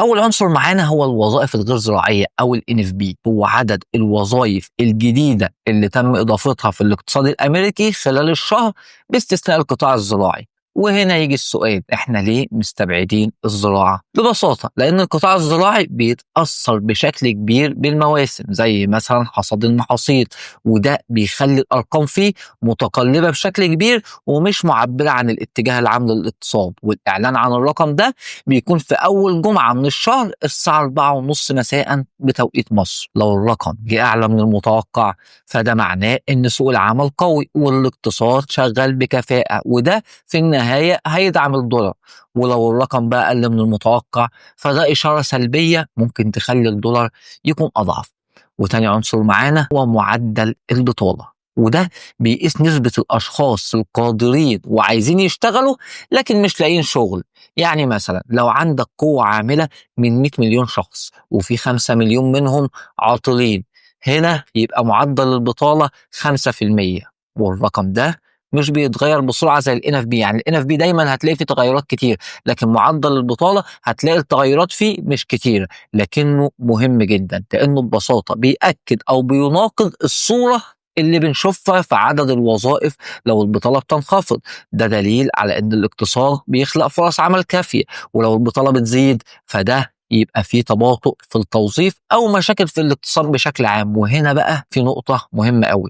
أول عنصر معانا هو الوظائف الغير زراعية أو ال NFP، هو عدد الوظائف الجديدة اللي تم إضافتها في الاقتصاد الأمريكي خلال الشهر باستثناء القطاع الزراعي. وهنا يجي السؤال، احنا ليه مستبعدين الزراعة؟ ببساطة لأن القطاع الزراعي بيتأثر بشكل كبير بالمواسم، زي مثلا حصاد المحاصيل، وده بيخلي الأرقام فيه متقلبة بشكل كبير ومش معبرة عن الاتجاه العام للاقتصاد. والإعلان عن الرقم ده بيكون في أول جمعة من الشهر الساعة 4:30 مساء بتوقيت مصر. لو الرقم جه أعلى من المتوقع فده معناه إن سوق العمل قوي والاقتصاد شغال بكفاءة، وده في النهاية هيدعم الدولار. ولو الرقم بقى أقل من المتوقع فده إشارة سلبية ممكن تخلي الدولار يكون أضعف. وتاني عنصر معانا هو معدل البطالة، وده بيقيس نسبة الأشخاص القادرين وعايزين يشتغلوا لكن مش لاقيين شغل. يعني مثلا لو عندك قوة عاملة من 100 مليون شخص وفي 5 مليون منهم عاطلين، هنا يبقى معدل البطالة 5%، والرقم ده مش بيتغير بسرعة زي ال NFP. يعني ال NFP دايما هتلاقي فيه تغيرات كتير، لكن معدل البطالة هتلاقي التغيرات فيه مش كتيرة، لكنه مهم جدا لأنه ببساطة بيأكد أو بيناقض الصورة اللي بنشوفها في عدد الوظائف. لو البطالة بتنخفض ده دليل على ان الاقتصاد بيخلق فرص عمل كافية، ولو البطالة بتزيد فده يبقى في تباطؤ في التوظيف او مشاكل في الاقتصاد بشكل عام. وهنا بقى في نقطة مهمة قوي.